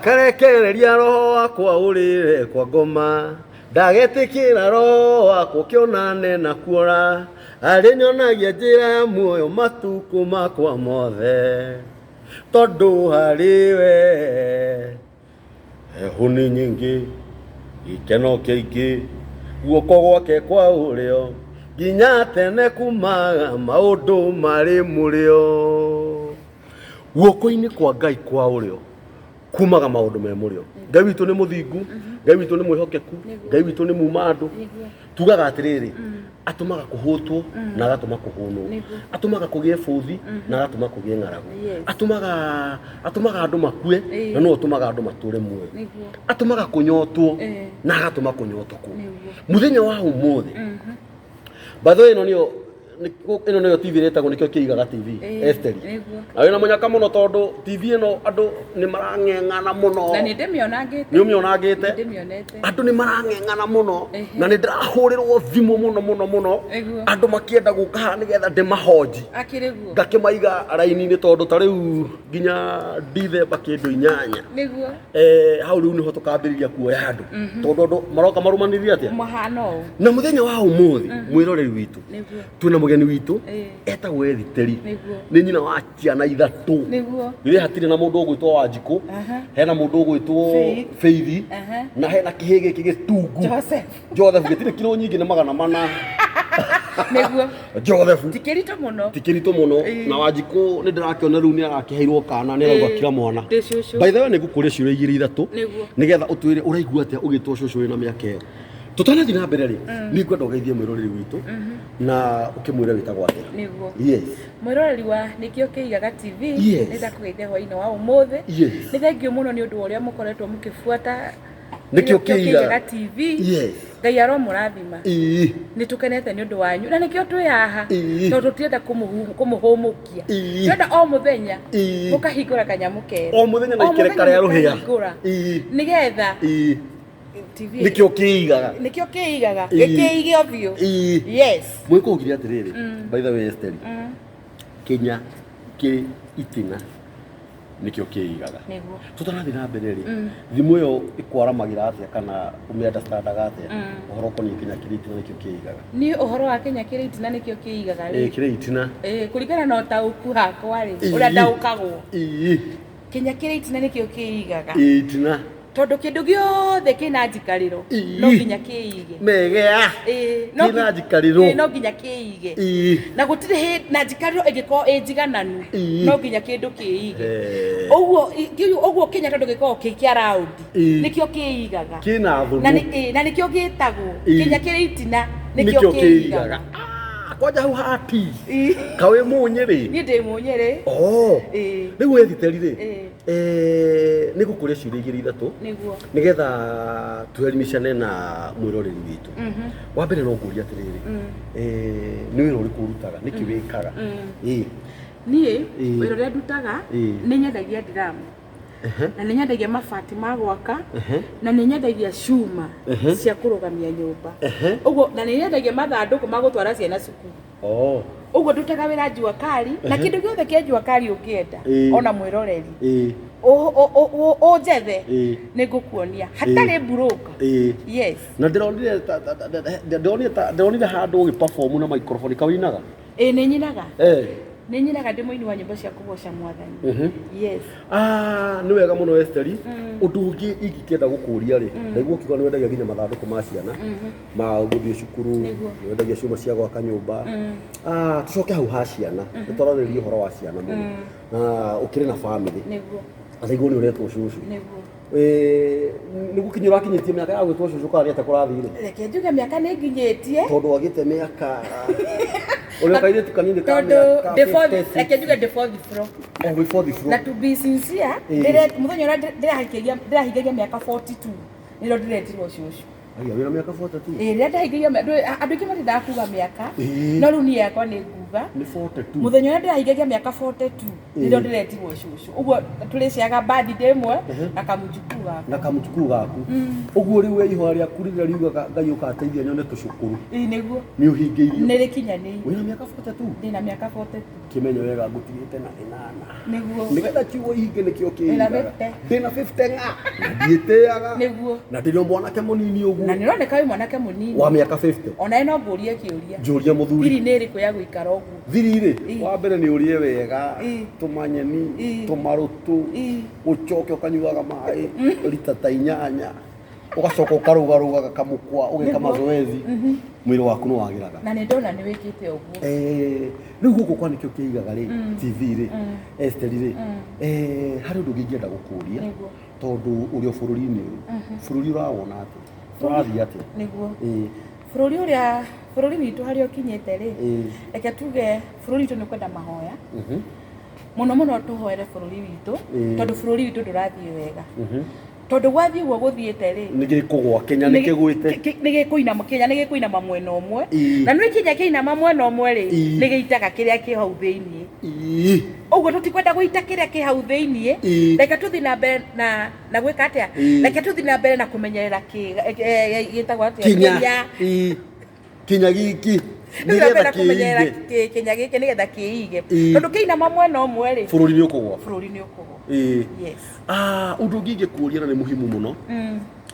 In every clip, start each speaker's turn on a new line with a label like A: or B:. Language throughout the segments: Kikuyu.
A: Ndakarekereria roho wakwa ũrĩre kwa ngoma, ndagetĩkĩra roho wakwa ũkĩonane na kuora, arĩnyonagia njĩra ya muoyo matukũ makwa mothe, tondũ harĩ we heho nĩ nyingĩ, gĩkeno kĩingĩ, guoko gwake kwa ũrĩo, nginya tene kumaga maũndũ marĩ mũrĩo. Guoko-inĩ kwa Ngai kwa ũrĩo kumaga maũndũ me mũrĩo. Ngai witũ nĩ mũthingu, Ngai witũ nĩ mwĩhokeku, Ngai witũ nĩ muma andũ. Tugaga atĩrĩrĩ, atũmaga kũhũtwo na agatũma kũhũnwo, atũmaga kũgĩe bũthi na agatũma kũgĩe ng'aragu, atũmaga atũmaga andũ makue na no atũmaga andũ matũre muoyo, atũmaga kũnyotwo na agatũma kũnyotokwo. Mũthenya wa ũmũthĩ, by the way, ĩno nĩyo ĩno nĩyo TV ĩrĩa ĩtagwo nĩkĩo kĩigaga TV. Esteri, na wĩna mũnyaka mũno tondũ TV ĩno andũ nĩ marang'eng'ana mũno.
B: Na nĩ ndĩmĩonangĩte.
A: Nĩ ũmĩonangĩte.
B: Nĩ ndĩmĩonete.
A: Andũ nĩ marang'eng'ana mũno na nĩ ndĩrahũrĩrwo thimũ mũno mũno mũno, andũ makĩenda gũka haha nĩgetha ndĩmahonji.
B: Akĩrĩ guo.
A: Ngakĩmaiga raini-inĩ tondũ ta rĩu nginya Dithemba kĩndũ 8. Hau rĩu nĩho tũkambĩrĩria kuoya andũ tondũ andũ maroka marũmanĩrĩire atĩa.
B: Mũhano ũũ.
A: Na mũthenya wa ũmũthĩ, mwĩroreri witũ, twĩna mũgeni witũ etagwo Ethiteri. Nĩ nyina wa ciana 3. Githĩ hatirĩ na mũndũ ũgwĩtwo Wanjikũ, hena mũndũ ũgwĩtwo
B: Faith.
A: Faith, na hena kĩhĩ gĩkĩ gĩtungu.
B: Joseph.
A: Joseph gĩtirĩ kiro nyingĩ, nĩ 400. Joseph.
B: Ti kĩritũ mũno.
A: Ti kĩritũ mũno. Na Wanjikũ nĩ ndĩrakĩona rĩu nĩ arakĩheirwo kana, nĩ arauga kira mwana.
B: Ndĩ cũcũ.
A: By the way, nĩ ngũkũria ciũria igĩrĩ ithatũ nĩgetha ũtwĩre ũraigua atĩa ũgĩtwo cũcũ wĩna mĩaka ĩyo. Tũtanathiĩ na mbere rĩ, nĩ ngwenda ũgeithie mwĩroreri witũ na ũkĩmwĩre wĩtagwo atĩa. Yes.
B: Mwĩroreri wa Nĩkĩo Kĩigaga TV, nĩ ndakũgeithia hwaĩ-inĩ wa ũmũthĩ. Nĩ thengiũ mũno nĩ ũndũ wa ũrĩa mũkoretwo mũkĩbuata
A: Nĩkĩo Kĩigaga
B: TV. Ngai aromũrathima. Nĩ tũkenete nĩ ũndũ wanyu na nĩkĩo twĩ haha, tondũ tũtirenda kũmũhũmũkia. Tũrenda o mũthenya mũkahingũra kanyamũ kerũ.
A: O mũthenya na
B: O
A: ikereka
B: mũthenya
A: rĩa rũhĩa.
B: mũkahingũra. Nĩgetha TV
A: Nĩkĩo Kĩigaga.
B: Nĩkĩo Kĩigaga. Gĩkĩige ũthiũ. Yes.
A: Mwĩkũ ũgire atĩrĩrĩ, by the way, Esther, Kenya kĩ itina nĩkĩo kĩigaga. Tũtanathiĩ na mbere rĩ, thimũ ĩyo ĩkwaramagĩra atĩa kana ũmĩ-understandaga atĩa ũhoro ũkoniĩ Kenya kĩrĩ itina nĩkĩo kĩigaga?
B: Niĩ ũhoro wa Kenya kĩrĩ itina nĩkĩo kĩigaga rĩ,
A: Kĩrĩ itina.
B: Kũringana na ũtaũku hakwa rĩ, ũrĩa ndaũkagwo, Kenya kĩrĩ itina nĩkĩo kĩigaga.
A: Itina.
B: Tondũ kĩndũ gĩothe kĩna njikarĩro no nginya kĩige.
A: Megea.
B: No
A: Kĩna njikarĩro.
B: No nginya kĩige. Na gũtirĩ hĩndĩ na njikarĩro ĩngĩkorwo ĩ njigananu, no nginya kĩndũ kĩige. Ũguo ũguo Kenya tondũ gĩkoragwo kĩ kĩa raundi, nĩkĩo kĩigaga.
A: Kĩna thumu.
B: Na nĩkĩo gĩtagwo Kenya kĩrĩ itina nĩkĩo
A: Nĩkĩo
B: kĩigaga.
A: kĩigaga. Kwanja hau hati kawĩ Mũnyĩrĩ.
B: Niĩ ndĩ Mũnyĩrĩ.
A: Oh. Rĩu Ethiteri rĩ, nĩ ngũkũria ciũria igĩrĩ ithatũ nĩgetha tũerimicane na mwĩroreri witũ. Wa mbere no ngũria atĩrĩrĩ, nĩ wĩra ũrĩkũ ũrutaga, nĩkĩ wĩkaga?
B: Niĩ wĩra ũrĩa ndutaga, nĩ nyendagia ndiramu na nĩ nyendagia mabati ma gwaka na nĩ nyendagia cuma cia kũrũgamia nyũmba ũguo, na nĩ nyendagia mathandũkũ ma gũtwara ciana cukuru. Ũguo ndutaga wĩra jua kali na kĩndũ gĩothe kĩa jua kali ũngĩenda, ona mwĩroreri ũnjethe, nĩ ngũkuonia hatarĩ mburũka. Yes.
A: Na ndĩronire ndĩronire handũ ũgĩ perform na microphone, kawĩinaga?
B: Ĩĩ, nĩ nyinaga. Nĩ nyinaga, ndĩ mũini wa nyĩmbo cia kũgoca Mwathani. Yes.
A: Ah, nĩ wega mũno, Esteri. Ũndũ ũngĩ ingĩkĩenda gũkũria rĩ, ndaigua ũkiuga nĩ wendagia nginya mathandũkũ ma ciana ma gũthiĩ cukuru, nĩ wendagia cuma cia gwaka nyũmba. Ah, tũcoke hau ha ciana, nĩ twararĩria ũhoro wa ciana mũno na ũkĩrĩ na family. Ndaigua nĩ ũretwo cũcũ. Nĩ gũkinya ũrakinyĩtie mĩaka ya gwĩtwo cũcũ kana nĩ atĩa kũrathire?
B: Reke njuge mĩaka nĩ nginyĩtie.
A: Tondũ wagĩte mĩaka ũrĩa kairĩtu kanini ka
B: Tondũ
A: mĩaka
B: ndĩ fourth,
A: 56.
B: reke njuge ndĩ fourth floor.
A: Oh, wĩ fourth floor.
B: Na to be sincere, mũthenya ũrĩa ndĩrahingagia mĩaka 42 nĩrĩo ndĩretirwo cũcũ.
A: Aya, wĩna mĩaka 42?
B: Ĩĩ, rĩrĩa ndahingagia andũ aingĩ matindaga kuga mĩaka, no rĩu niĩ yakwa nĩ nguga.
A: Nĩ 42.
B: Mũthenya ũrĩa ndĩrahingagia mĩaka 42 nĩrĩo ndĩretirwo cũcũ. Ũguo tũrĩciaga birthday ĩmwe na kamũjukuu gakwa.
A: Na kamũjukuu gaku. Ũguo rĩu we ihoya rĩaku rĩrĩa riugaga Ngai ũkateithia nyone tũcũkũrũ
B: Ĩĩ, nĩguo.
A: nĩ ũhingĩirio.
B: Nĩ rĩkinyanĩire.
A: Wĩna mĩaka 42?
B: Ndĩna mĩaka 42.
A: Kĩmenye wega ngũtigĩte na ĩnana.
B: Nĩguo.
A: Nĩgetha kiugo ihinge nĩkĩo
B: Wĩna
A: kĩhingaga.
B: 50.
A: Ndĩna 50 ng'a. Na ndiĩtĩaga.
B: Nĩguo.
A: Na ndĩrĩ o mwanake mũnini
B: Na
A: ũguo.
B: nĩ ũroneka wĩ mwanake mũnini.
A: Wa mĩaka 50.
B: Onawe no ngũrie kĩũria.
A: Njũria mũthuri.
B: Thiri nĩ ĩrĩkũ ya gũikara ũguo?
A: Thiri rĩ,
B: Ĩ.
A: wa mbere nĩ ũrĩe wega,
B: Ĩ.
A: tũmanyeni,
B: Ĩ.
A: tũmarũtũ,
B: Ĩ.
A: ũcoke ũkanyuaga maĩ rita ta inyanya, ũgacoka ũkarũgarũgaga kamũkwa, ũgeka
B: Nĩguo.
A: mazoezi, mwĩrĩ waku nĩ wagĩraga.
B: Na nĩ ndona nĩ wĩkĩte ũguo.
A: Rĩu gũkũ kwa nĩkĩo kĩigaga rĩ, TV rĩ, Esther rĩ, harĩ ũndũ ũngĩ ingĩenda gũkũria,
B: Nĩguo.
A: tondũ ũrĩ o bũrũri-inĩ ũyũ, bũrũri ũrawona atĩa? Tũrathiĩ atĩa?
B: Nĩguo.
A: Ĩ,
B: Bũrũri ũrĩa bũrũri witũ harĩa ũkinyĩte rĩ,
A: Ĩ.
B: reke tuge bũrũri witũ nĩ kwenda mahoya. Mũno mũno tũhoere bũrũri witũ,
A: Ĩ.
B: tondũ bũrũri witũ ndũrathiĩ wega. Tondũ gwathiĩ ũguo gũthiĩte rĩ,
A: Nĩ gĩkũgwa, Kenya nĩ kĩgwĩte.
B: nĩ gĩkũinama Kenya nĩ gĩkũinama mwena ũmwe.
A: Ĩ.
B: Na nĩ Kenya kĩinama mwena ũmwe rĩ,
A: Ĩ.
B: nĩ gĩitaga kĩrĩa kĩ hau thĩiniĩ.
A: Ĩ.
B: Ũguo tũtikwenda gũita kĩrĩa kĩ hau thĩiniĩ.
A: Ĩ.
B: Reke tũthiĩ na mbere na na gwĩka atĩa?
A: Ĩ.
B: Reke tũthiĩ na mbere na kũmenyerera gĩtagwo atĩa?
A: Kinya. Ĩ. Kinya giki.
B: Tũthiĩ na mbere
A: Nĩgetha
B: na kũmenyerera
A: kĩige.
B: Kenya gĩkĩ nĩgetha kĩige.
A: Ĩ.
B: Tondũ kĩinama mwena ũmwe rĩ,
A: Bũrũri nĩ ũkũgwa.
B: bũrũri nĩ ũkũgwa.
A: Ĩ.
B: Yes.
A: Ah, ũndũ ũngĩ ingĩkũria na nĩ muhimu mũno.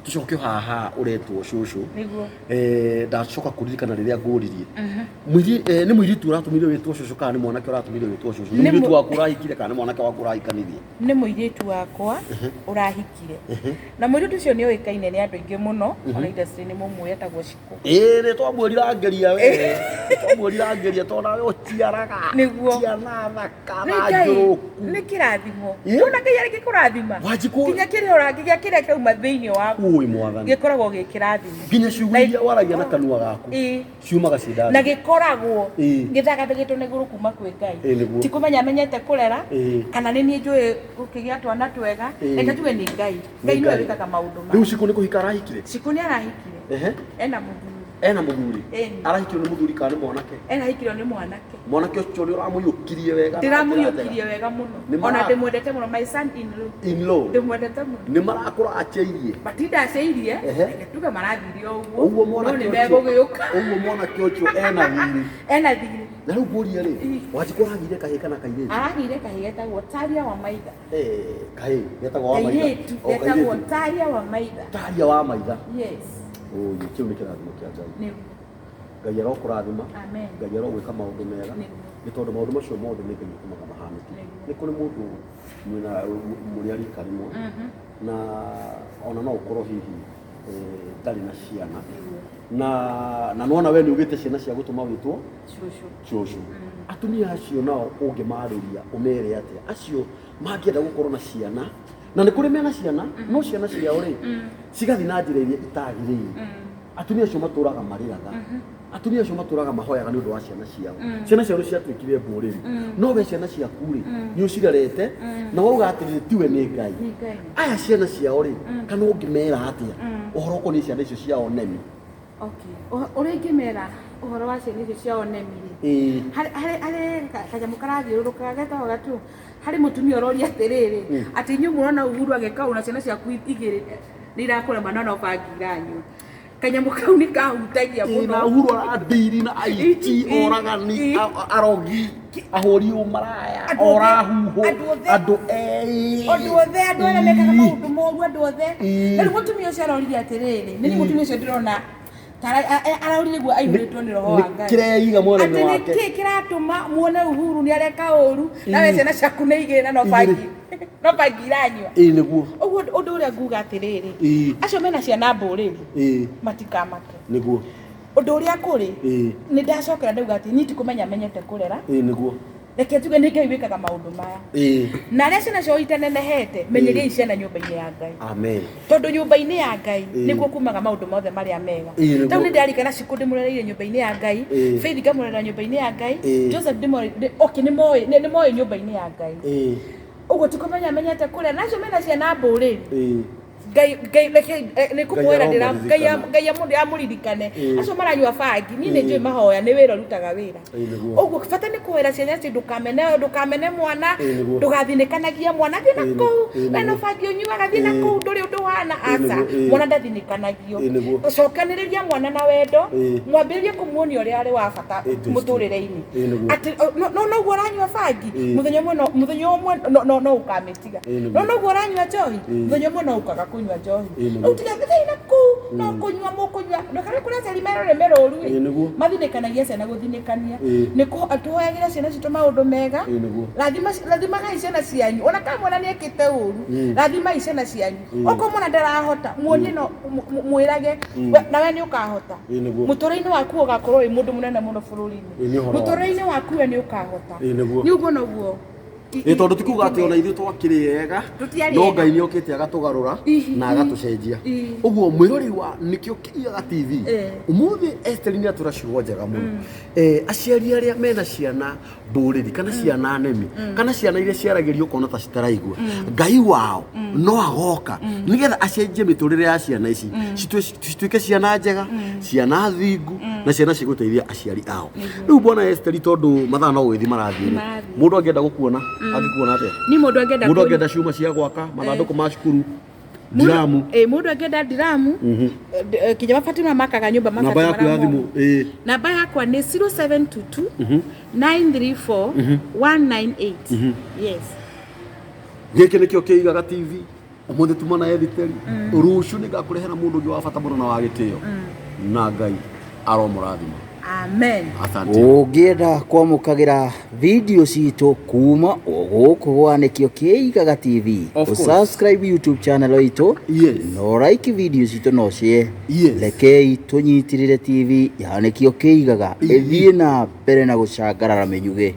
A: Tũcoke o haha ũretwo cũcũ.
B: Nĩguo.
A: Ndacoka kũririkana rĩrĩa ngũririe. Nĩ mũirĩtu ũratũmire wĩtwo cũcũ kana nĩ mwanake ũratũmire wĩtwo cũcũ? Nĩ
B: Nĩ
A: mũirĩtu waku ũrahikire kana nĩ mwanake waku ũrahikanirie?
B: Nĩ mũirĩtu wakwa ũrahikire. Na mũirĩtu ũcio nĩ ũĩkaine nĩ andũ aingĩ mũno, ona industry nĩ mũmũĩ etagwo Shiko.
A: Ĩĩ nĩ twamwĩrira ngeria we. Twamwĩrira ngeria tondũ nawe ũciaraga.
B: Nĩguo.
A: Ciana thaka
B: Nĩ
A: na
B: Ngai,
A: njũrũku.
B: nĩ kĩrathimo.
A: Ĩ.
B: Ona Ngai arĩkia kũrathima.
A: Wanjikũ.
B: Nginya kĩrĩa ũrangĩgĩa kĩrĩa kĩrauma thĩinĩ waku
A: Ũĩ mwathani.
B: gĩkoragwo gĩ kĩrathimo.
A: Nginya ciugo iria waragia na kanua gaku
B: Ĩ.
A: ciumaga ciĩ
B: Na
A: ndathime.
B: gĩkoragwo
A: Ĩ.
B: gĩthagathagĩtwo na igũrũ kuma kwĩ Ngai.
A: Ĩ, nĩguo.
B: Ti kũmenya amenyete kũrera
A: Ĩ.
B: kana nĩ niĩ njũĩ gũkĩgĩa twana twega.
A: Ĩ.
B: Reke tuge nĩ Ngai. Ngai nĩwe wĩkaga maũndũ
A: Rĩu
B: maya.
A: Shiko nĩ kũhika arahikire?
B: Shiko nĩ arahikire.
A: Ehe.
B: Ena mũthuri.
A: Ena mũthuri.
B: Ĩni.
A: Arahikirwo nĩ mũthuri kana nĩ mwanake?
B: Ena ahikirwo nĩ mwanake.
A: Mwanake ũcio nĩ ũramũiyũkirie wega. na njĩra njega.
B: Ndĩramũiyũkirie wega mũno.
A: Nĩ
B: Ona ndĩmwendete mũno my son in law.
A: In law.
B: Ndĩmwendete mũno.
A: Nĩ marakũracĩirie.
B: Matindacĩirie,
A: Ehe.
B: reke tuge marathire o ũguo.
A: Ũguo
B: No
A: mwanake
B: nĩ
A: ũcio.
B: megũgĩũka.
A: Ũguo mwanake ũcio ena thirĩ.
B: Ena thirĩ.
A: Na rĩu ngũrie rĩ, Wanjikũ aragĩire kahĩĩ kana kairĩtu?
B: Aragĩire kahĩĩ getagwo Taria wa Maitha.
A: Kahĩĩ getagwo wa Maitha.
B: Kairĩtu
A: O,
B: getagwo
A: kairĩtu.
B: Taria wa Maitha.
A: Taria wa Maitha.
B: Yes.
A: Ũyũ kĩu nĩ kĩrathimo kĩa Ngai.
B: Nĩguo.
A: Ngai arokũrathima.
B: Amen.
A: Ngai arogwĩka maũndũ mega.
B: Nĩguo.
A: Nĩ tondũ maũndũ macio mothe nĩ Ngai ũtũmaga mahanĩke.
B: Nĩguo.
A: Nĩ kũrĩ mũndũ mwĩna mũrĩ a rika rĩmwe na ona no ũkorwo hihi ndarĩ na ciana.
B: Nĩguo.
A: Na nona we nĩ ugĩte ciana cia gũtũma wĩtwo
B: Cũcũ.
A: cũcũ. Atumia acio nao ũngĩmarĩria ũmere atĩa? Acio mangĩenda gũkorwo na ciana na nĩ kũrĩ mena ciana no ciana ciao rĩ cigathiĩ na njĩra iria itagĩrĩire. Atumia acio matũraga marĩraga. Atumia acio matũraga mahoyaga nĩ ũndũ wa ciana ciao. Ciana ciao nĩ ciatuĩkire mbũrĩri. No we ciana ciaku rĩ nĩ ũcirerete na wauga atĩrĩrĩ tiwe nĩ Ngai.
B: Nĩ Ngai.
A: Aya ciana ciao rĩ kana ũngĩmera atĩa ũhoro ũkoniĩ ciana icio ciao nemi?
B: Okay. Ũrĩa ingĩmera ũhoro wa ciana icio ciao nemi rĩ.
A: Ĩĩ.
B: Harĩ kanyamũ karathiũrũrũka getagwo gatu. Harĩ mũtumia ũroria atĩrĩrĩ, atĩ inyuĩ mũrona Uhuru agĩka ũũ na ciana ciaku igĩrĩ nĩ irakũrema no no bangi iranyua. Kanyamũ kau nĩ kahutagia mũno.
A: Na Uhuru aradiri na aici, oragani, arogi, ahũri ũmaraya,
B: Andũ othe-
A: orahuhũ,
B: andũ othe-
A: andũ ĩĩ.
B: Andũ othe andũ arĩa mekaga maũndũ moru andũ othe.
A: Ĩĩ.
B: Na rĩu mũtumia ũcio aroririe atĩrĩrĩ, nĩ niĩ mũtumia ũcio ndĩrona aroririe guo aihũrĩtwo nĩ roho wa Ngai.
A: Nĩkĩreiga mwena-inĩ
B: Atĩ
A: wake.
B: nĩkĩ kĩratũma muone Uhuru nĩ areka ũru nawe ciana ciaku nĩ igĩrĩ na no bangi no bangi iranyua.
A: Ĩĩ nĩguo.
B: Ũguo ũndũ ũrĩa nguga atĩrĩrĩ,
A: Ĩĩ.
B: acio mena ciana mbũrĩri
A: Ĩĩ
B: matikamake.
A: nĩguo.
B: Ũndũ ũrĩa kũrĩ
A: Ĩĩ.
B: nĩ ndacokera ndauga atĩ niĩ tikũmenya menyete kũrera.
A: Ĩĩ nĩguo.
B: Reke tuge nĩ Ngai wĩkaga maũndũ maya.
A: Ĩĩ.
B: Na arĩa ciana ciao itanenehete menyeriai ciana nyũmba-inĩ ya Ngai.
A: Amen.
B: Tondũ nyũmba-inĩ ya Ngai
A: Ĩĩ.
B: nĩkuo kumaga maũndũ mothe marĩa mega.
A: Ĩĩ, nĩguo.
B: Tau nĩ ndarikana Shiko ndĩmũrereire nyũmba-inĩ ya Ngai,
A: Ĩĩ.
B: Faith ngamũrera nyũmba-inĩ ya Ngai,
A: Ĩĩ.
B: Joseph ndĩmũrereire okay nĩ moĩ nyũmba-inĩ ya Ngai.
A: Ĩĩ.
B: Ũguo ti kũmenya menyete kũrera na acio mena ciana mbũrĩri
A: Ĩĩ.
B: Ngai, Ngai, reke nĩ kũmwĩra ndĩra Ngai
A: aromũririkana.
B: Ngai amũririkane. Acio maranyua bangi, niĩ nĩ njũĩ mahoya nĩ wĩra ũrutaga wĩra.
A: Ĩĩ, nĩguo.
B: Ũguo bata nĩ kũhoera ciana ici, ndũkamene, ndũkamene mwana,
A: Ĩĩ, nĩguo.
B: ndũgathinĩkanagie mwana, thiĩ na
A: Ĩĩ,
B: kũu,
A: ĩĩ,
B: we no
A: nĩguo.
B: bangi ũnyuaga, thiĩ na
A: Ĩĩ.
B: kũu, ndũrĩ ũndũ ũhana,
A: Ĩĩ,
B: aca.
A: nĩguo, ĩĩ.
B: Mwana ndathinĩkanagio.
A: Ĩĩ, nĩguo.
B: Cokanĩrĩria mwana na wendo,
A: Ĩĩ.
B: mwambĩrĩrie kũmuonia ũrĩa arĩ wa bata
A: Ĩĩ, tũci.
B: mũtũrĩre-inĩ.
A: Ĩĩ, nĩguo.
B: Atĩ no noguo ũranyua bangi,
A: Ĩĩ.
B: mũthenya ũmwe no mũthenya ũmwe no ũkamĩtiga.
A: Ĩĩ, nĩguo.
B: No noguo ũranyua njohi,
A: Ĩĩ.
B: mũthenya ũmwe no ũkaga kũnyua njohi.
A: Ĩĩ, nĩguo.
B: Rĩu tiga thĩĩ na kũu, no kũnyua mũkũnyua. Ndũkareke kũrĩa aciari merũrĩmĩ rũru ĩ.
A: Ĩĩ, nĩguo.
B: Mathinĩkanagia ciana gũthinĩkania.
A: Ĩĩ.
B: Nĩ tũhoyagĩra ciana citũ maũndũ mega.
A: Ĩĩ, nĩguo.
B: Rathimagai ciana cianyu. Ona kana mwana nĩ ekĩte ũru, rathimai ciana cianyu. Okorwo mwana ndarahota, muonie no mwĩrage nawe nĩ ũkahota.
A: Ĩĩ, nĩguo.
B: Mũtũrĩre-inĩ waku ũgakorwo wĩ mũndũ mũnene mũno bũrũri-inĩ.
A: Ĩĩ, nĩ ũhoro wa ma.
B: Mũtũrĩre-inĩ waku we nĩ ũkahota.
A: Ĩĩ, nĩguo.
B: Nĩ ũguo noguo.
A: Ĩ tondũ ti kuga atĩ ona ithuĩ twakĩrĩ ega,
B: Tũtiarĩ
A: no
B: ega.
A: Ngai nĩ okĩte agatũgarũra na agatũcenjia. Ũguo mwĩroreri wa Nĩkĩo Kĩigaga TV, ũmũthĩ Esther nĩ atwĩra ciugo njega mũno. Aciari arĩa mena ciana mbũrĩri kana ciana nemi kana ciana iria ciaragĩrio ũkona ta citaraigua, Ngai wao no agoka nĩgetha acenjie mĩtũrĩre ya ciana ici, cituĩke ciana njega, ciana thingu na ciana cigũteithia aciari ao. Rĩu bwana Esther, tondũ mathaa no gũgĩthiĩ marathiĩ rĩ,
B: Marathiĩ.
A: Mũndũ angĩenda gũkuona angĩkuona atĩa?
B: Ni mũndũ angĩenda
A: Mũndũ angĩenda ciuma cia gwaka, mathandũkũ ma cukuru, ndiramu.
B: Mũndũ angĩenda ndiramu, kinya mabati maya makaga nyũmba,
A: Namba
B: mabati
A: yaku ya
B: marĩa
A: thimũ?
B: momũ. Namba yakwa nĩ 0722 934 198, yes.
A: Gĩkĩ nĩkĩo Kĩigaga TV. Ũmũthĩ tuma na Ethiteri, rũciũ nĩngakũrehera mũndũ ũngĩ wa bata mũno na wa gĩtĩo, na Ngai aromũrathima.
B: Amen.
A: Asante.
C: Ũngĩenda kwamũkagĩra video citũ kuma o gũkũ gwa Nĩkĩo Kĩigaga TV,
A: Of course.
C: Subscribe YouTube channel itũ, no like video citũ, no share. Rekei tũnyitĩrĩre TV ya Nĩkĩo Kĩigaga ĩthiĩ na mbere na gũcangarara mĩnyugĩ.